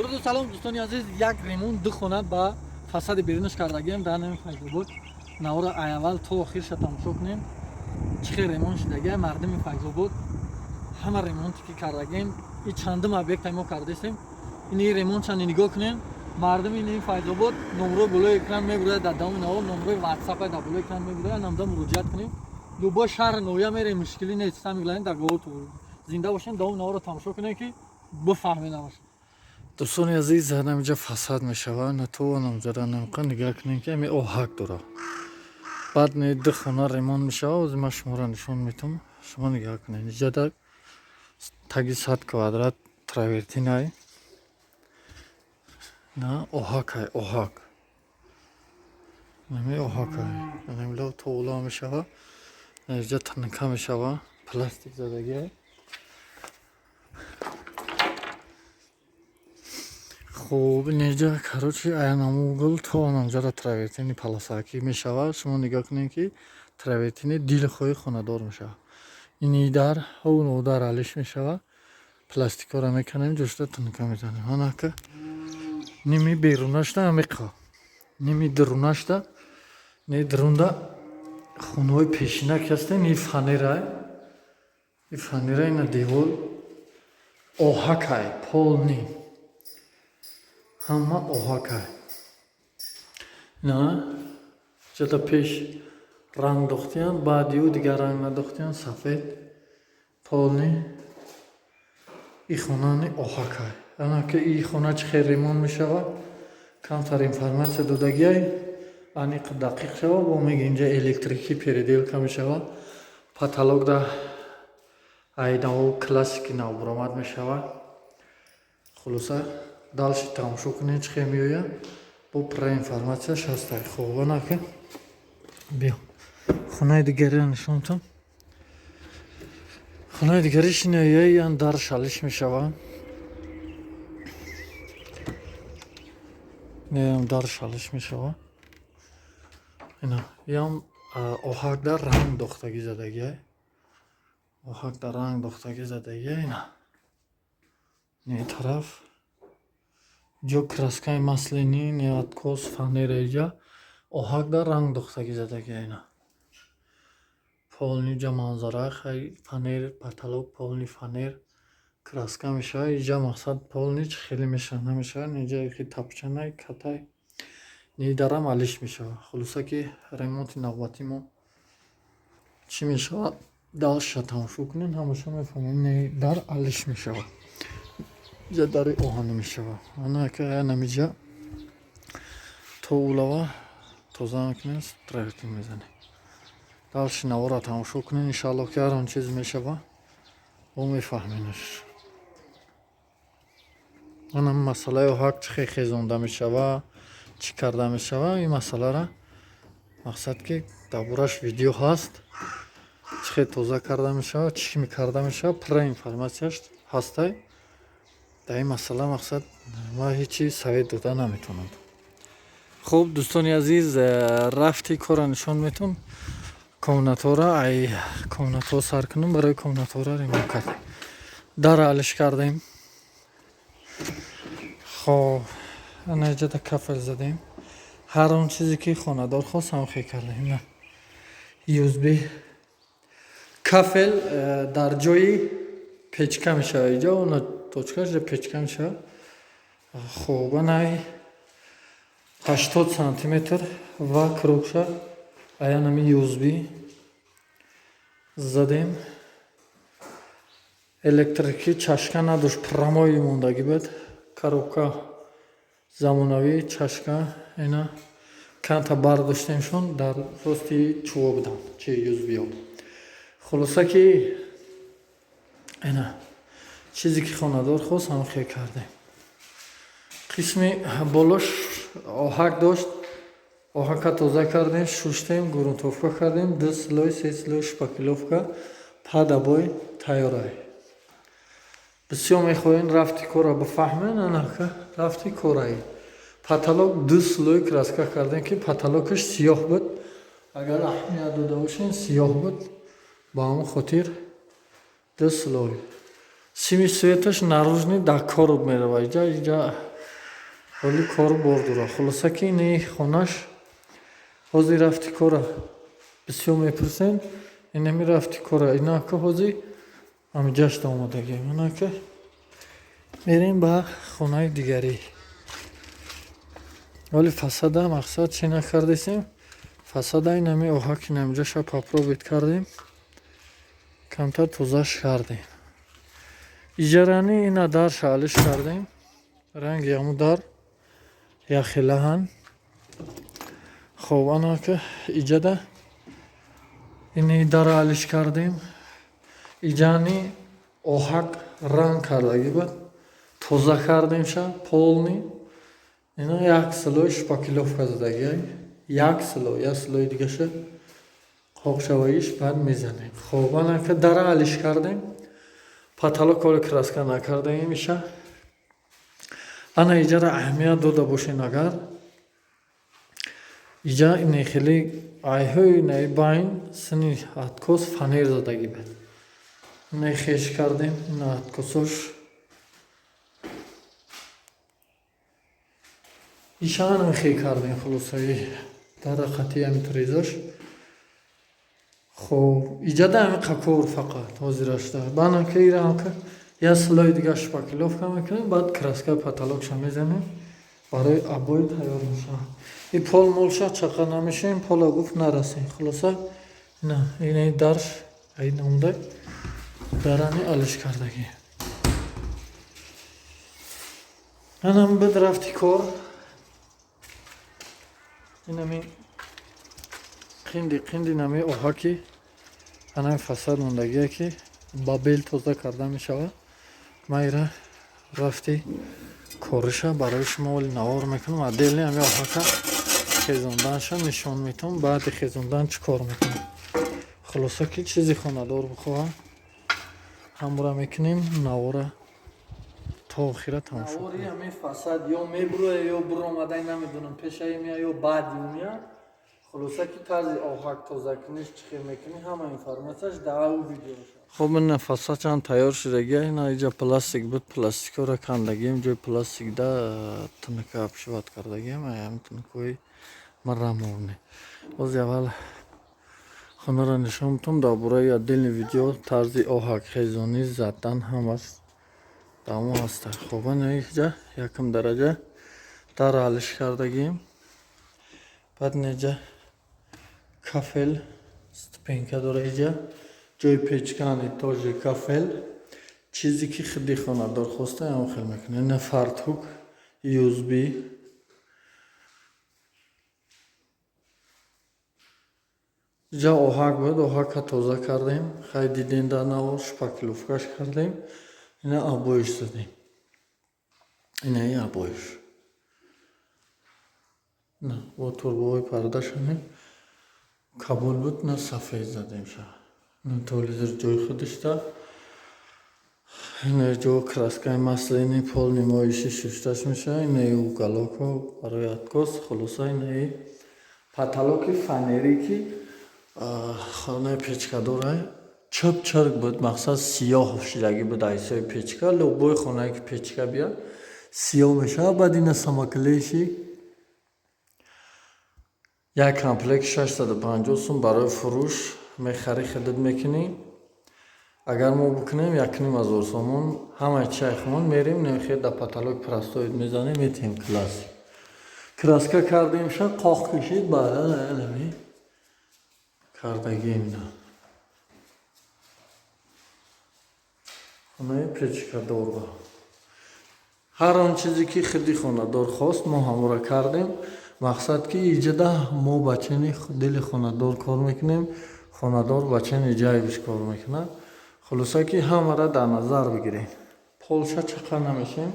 Дуруду салом, дӯстони азиз. Як ремонт, ду хона ба фасади берунаш кардагием дар нами Файзобод. Навора аввал то охирша тамошо кунем, чӣ хел ремонт шудагия. Мардуми Файзобод, ҳама ремонте ки кардагием, и чандум объекта мо кардастем. Ини ремонтша нигоҳ кунем. Мардуми ини Файзобод, номрои болои экран мебурад, дар давоми навор номрои ватсапа дар болои экран мебурад, намда муроҷиат кунем. Любой шаҳр, ноҳия мерем, мушкилӣ нест. Самиглани дар голоту зинда бошем. Давоми наворро тамошо кунем, ки бифаҳмед ҳамаша. Дӯстони азиз, ҳаминҷа фасад мешавад. Натавонам зада намқа, нигаҳ кунем, ки ҳами оҳак дора. Баъд не ду хона ремонт мешавад. Ҳозир ман шуморо нишон метавам, шумо нигаҳ кунед. Иҷада таги 100 квадрат травертинай на оҳакай, оҳак, нами оҳакай, намила то мешава. Иҷа тнка мешава, пластик задагиай. Хуб, инҷа, короче, аянамугул то анамҷара травертини паласакӣ мешавад. Шумо нигоҳ кунед, ки травертини дилхоҳи хонадор мешавад. Ини дар дар алиш мешавад, пластикҳоро меканем, ҷошта тнка мезанем. Анака ними берунашта амиқа, ними дурунашта не дурунда хонаҳои пешина ки ҳастем, и фанерай, и фанера, ина девор оҳакай, полный ҳама оҳакай. На ҷада пеш ранг дохтиян, баъди ӯ дигар ранг надохтиян, сафед полный. И хонани оҳакай. Анаки и хона чӣ хел ремонт мешавад, камтар информатсия додагиай, аниқ дақиқ шава бо меги. Инҷа электрикӣ переделка мешавад, потолок да айнаво классики навбуромад мешавад. Хулоса, дальше тамошо кунед, чӣ хел меояд, бо пурра информатсияш ҳастай. Хуб, анаки биё, хонаи дигариро нишонтам. Хонаи дигариш инаяян, дар шалиш мешавад, неам дар шалиш мешавад. Ина иам оҳак дар ранг дохтагӣ задагиай, оҳак дар ранг дохтагӣ задагиай. Ина не тараф ҷо краскаи масляный, не откос, фанера, иҷа оҳак дар ранг дохтагӣ задагиай. Ина полный ҷа манзара, хай, фанер, потолок полный фанер, краска мешавад. Иҷа мақсад полный чӣ хеле мешавад, намешавад. Иҷа хи тапчанай катай, ни дарам алиш мешавад. Хулоса, ки ремонти навбатии мо чӣ мешавад, дальше тамошо кунед, ҳамаша мефаҳмед. Не дар алиш мешавад, иҷа дари оҳанӣ мешавад. Анака намиҷа то улава тоза мекунем, травертин мезанем. Дальше наворро тамошо кунед, иншааллоҳ, ки ҳар он чиз мешавад, мо мефаҳмем. Ана масъалаи оҳак чӣ хел хезонда мешавад, чӣ карда мешавад, ин масъалара мақсад ки дар бораш видео ҳаст, чӣ хел тоза карда мешавад, чӣ карда мешавад, пурра информатсияш ҳастай. Дар ин масъала мақсад ман ҳечи совет дода наметавонам. Хуб, дӯстони азиз, рафти корро нишон метавон. Комнатҳоро, ай комнатҳо сар кунам. Барои комнатҳоро ремонт кардем, дарро алиш кардем. Хоб, ана иҷода кафел задем, ҳар он чизе ки хонадор хост, ҳам хел кардем. На USB, кафел дар ҷои печка мешавад, иҷо она точкаш печка мешавад. Хуб, анай 80 сантиметр ва кругша аянами USB задем. Электрикӣ чашка надошт, прямой мондагӣ буд, коробка замонавӣ, чашка ина канта бардоштемшон, дар рости чӯво буданд чи USB-ҳо. Хулоса, ки ина чизе ки хонадор хост, ҳам хел кардем. Қисми болош оҳак дошт, оҳака тоза кардем, шуштем, грунтовка кардем, ду слой, се слой шпаклёвка, под обои тайёрай. Бисёр мехоҳем рафти корро бифаҳмем. Анака рафти кораи потолок, ду слой краска кардем, ки потолокаш сиёҳ буд. Агар аҳамият дода бошем, сиёҳ буд, ба ҳамон хотир ду слой. Сими светаш наружный дар короб меравад. Иҷа Ҳоли кор бор дора. Хулоса ки ини хонаш ҳозир рафти кора бисёр мепурсем. Инами рафти кора инака ҳозир ҳамиҷашта омадагием. Инака мерем ба хонаи дигарӣ. Вале фасада мақсад чӣ накардесем? Фасада инами оҳак инамиҷаша попробовать кардем. Камтар тозаш кардем. Иҷарани ина дарша алиш кардем. Ранги ҳаму дар яхелаҳан. Хоб анака иҷада ини дара алиш кардем. Иҷани оҳак ранг кардагӣ буд. Тоза кардемша полный. Ина як слой шпаклёвка задагӣ. Як слой, як слои дигаша қоқшавоиш баъд мезанем. Хоб анака дара алиш кардем. Потолок ҳоло краска накардаем иша. Ана иҷара аҳамият дода бошен агар. Иҷа ини хеле айҳои наи байн сини откос фанер задагӣ буд. Ина хеш кардем, ина откосош. Ишаанам хе кардем хулосаи дара қати ҳами трезаш. Хоб иҷада ҳами қакор фақат ҳозирашда. Баъдам ки ира як слои дига шпаклёвка мекунем, баъд краскаи потолокша мезанем. Барои обои тайёр мешавад. И пол молша чақа намешавем, пола гуфт нарасем. Хулоса ина ина дарш ай намуда дарани алиш кардагӣ. Анам бад рафти кор. Инами қинди қинди нами оҳаки анами фасад мондагие ки ба бел тоза карда мешавад. Ман ира рафти кориша барои шумо оли навор мекунам. Отдельно ҳами оҳака хезонданша нишон метавам. Баъди хезондан чӣ кор мекунам. Хулоса ки чизи хонадор бихоҳам ҳамура мекунем. Навора то охира тамошо кунем. Ҳамин фасад ё мебуроя ё буромадай намедонам, пешаи мея ё баъди мея. Хулоса ки тарзи оҳак тозакуниш чӣ хел мекунӣ ҳама информатсияш дар ӯ видео. Хоб ина фасад чанд тайёр шудагия. Ина иҷа пластик буд, пластикҳоро кандагием. Ҷои пластикда тунука обшивать кардагием. Ҳамин тунукҳои марамовне. Боз аввал хонаро нишон метавам. Дар бораи отдельный видео тарзи оҳак хезонӣ задан ҳамаш дамо ҳаста. Хоб ина иҷа якум дараҷа дар алиш кардагием. Баъд инаҷа кафел ступенька дора иҷа. Ҷои печкани тоже кафел. Чизе ки худи хонадор хоста ҳам хел мекунем. Ина фартук USB. Иҷа оҳак буд, оҳака тоза кардем. Хай дидем дар навор шпаклёвкаш кардем. Ина обоиш задем. Ина и обоиш. На, бо турбоҳои пардашани кабул буд, на сафед задем ша. На телевизор ҷои худашда. Ина ҷо краскаи масляный полный моиши шушташ мешавад. Ина и уголокҳо барои откос. Хулоса ина и потолоки фанерӣ ки хонаи печкадора чирк буд, мақсад сиёҳ шидагӣ буд ҳисоби печка. Любой хонае ки печка биёд сиёҳ мешавад. Баъд ина самоклейши як комплект 650 сум барои фурӯш мехарӣ, хидит мекунӣ. Агар мо бикунем 1500 сомон ҳамаи чайхмон мерем нехе да потолок простой мезанем, метиҳем классик. Краска кардемша қоқ кашид, баъдан ами кардагием ина. Хонаи печкадорба. Ҳар он чизе ки худи хонадор хост мо ҳамура кардем. Мақсад ки иҷада мо ба чени дили хонадор кор мекунем, хонадор ба чени ҷайбиш кор мекунад. Хулоса ки ҳамаро дар назар бигирем. Полша чақа намешем.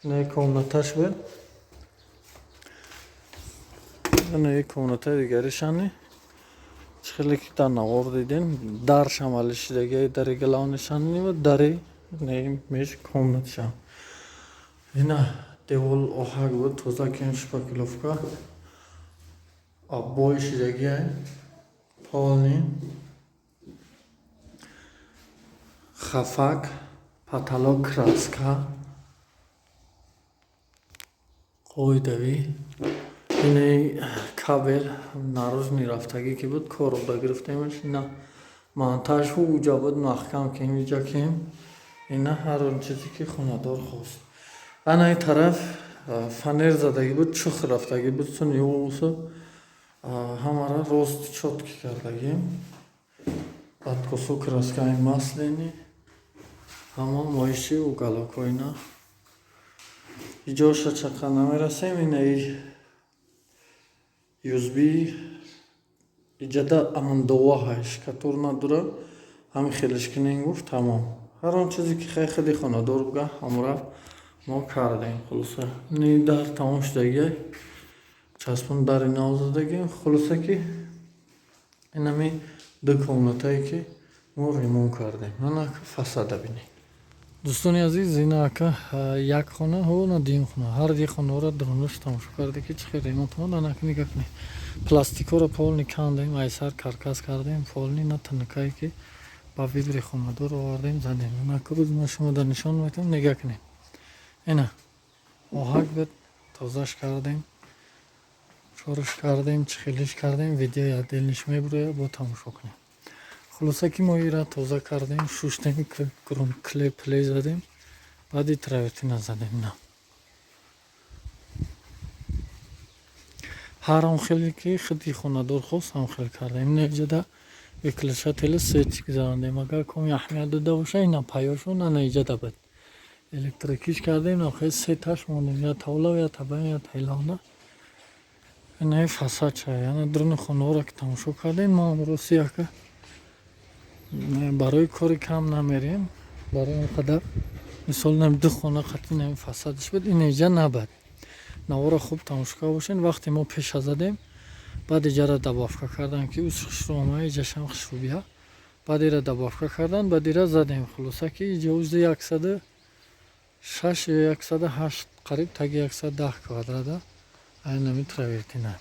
Ина комнаташ буд. Ина комнатаи дигаришани. Чӣ хеле ки дар навор дидем, даршам алишидагиай дари главнишани ва дари меш комнаташам. Ина девол оҳак буд, тоза кем шпаклёвка. Обои шидагиай полный. Хафак, потолок краска. Қоидавӣ. Ини кабел наружный рафтагӣ ки буд, кор буда гирифтемаш. Ина монтаж ҳуҷа буд, маҳкам кем, иҷа кем. Ина ҳар он чизе ки хонадор хост. Ана ин тараф фанер задагӣ буд, чух рафтагӣ буд, суни усу ҳамаро рост чётки кардагим. Откосу краскаи масляный. Ҳама моиши уголокҳо ина. Иҷоша чақа намерасем, инаи USB иҷада андова ҳай шкатур надора, ҳамин хелеш кунем гуфт, тамом. Ҳар он чизе ки хай худи хонадор буга, ҳамора мо кардем. Хулоса, ини дар тамом шудагиай. Часпон дари нав задагим. Хулоса ки инами ду комнатае ки мо ремонт кардем. Ана фасада бинед. Дӯстони азиз, ина ака як хона, ҳо на дуюм хона. Ҳар ди хонаҳоро дурунаш тамошо карде ки чӣ хел ремонт омад. Ана нигоҳ кунед. Пластикҳоро полный кандем, айсар каркас кардем, полный на тунукае ки ба выбори хонадор овардем, задем. Ана рӯз ман шумо дар нишон метавонам, нигоҳ кунед. Ина оҳак буд, тозаш кардем, чорш кардем, чӣ хелиш кардем, видеои отдельныйш мебурояд, бо тамошо кунем. Хулоса ки мо ира тоза кардем, шуштем, клей плей задем, баъди травертина задем. На ҳар он хеле ки худи хонадор хост, ҳам хел кардем. Ина иҷода выключатели свет гузарондем. Агар коми аҳамият дода боша, ина паёшон ана иҷода буд. Электрикиш кардем, нахел сеташ мондем, я тавла, я табан, я тайлона. Ина фасад чай, ана дуруни хонаҳоро ки тамошо кардем, мо рости яка барои кори кам намерем, барои он қадар мисол нам ду хона қатъи нами фасадаш буд, ин иҷа набад. Наворо хуб тамошо карда бошед. Вақте мо пеша задем, баъд иҷаро добавка кардан ки ус хушрӯ омад, иҷашам хушрӯ бия. Баъд ира добавка кардан, баъд ира задем. Хулоса ки иҷа узди 106 ё 108, қариб таги 110 квадрата айнами травертина.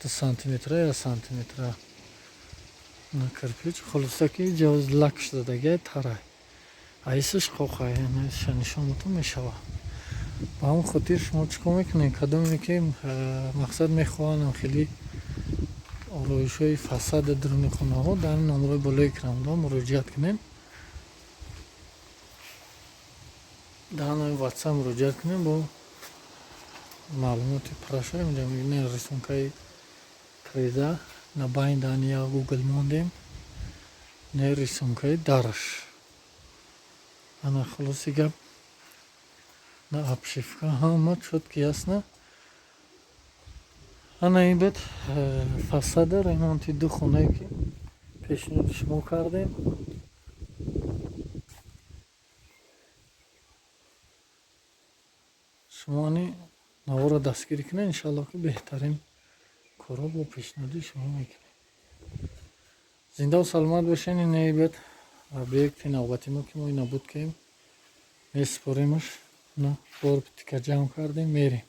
2 сантиметра я сантиметра на кирпич. Хулоса ки иҷа лак шудагиай тарай. Айсиш қоқай, яъне нишон бутун мешава. Ба ҳамон хотир шумо чӣ кор мекунед? Кадоме ки мақсад мехоҳанд хеле ороишҳои фасади дуруни хонаҳо, дар ин номерои болои экранҳо муроҷиат кунед. Дар ҳамин WhatsApp муроҷиат кунед, бо маълумоти пурраша. Инҷа мебинед рисункаи треза на байн дани я Google мондем, не рисункаи дараш. Ана хулоси гап, на обшивка ҳама чётко ясно. Ана ин буд фасада ремонти ду хонае ки пешниҳоди шумо кардем. Шумо ани наворро дастгирӣ кунед, иншаллоҳ ки беҳтарин корҳо бо пешниҳоди шумо мекунем. Зиндаву саломат бошед. Ин буд объекти навбати мо ки мо ина буд кем месупоримаш. На бор птика ҷамъ кардем, мерем.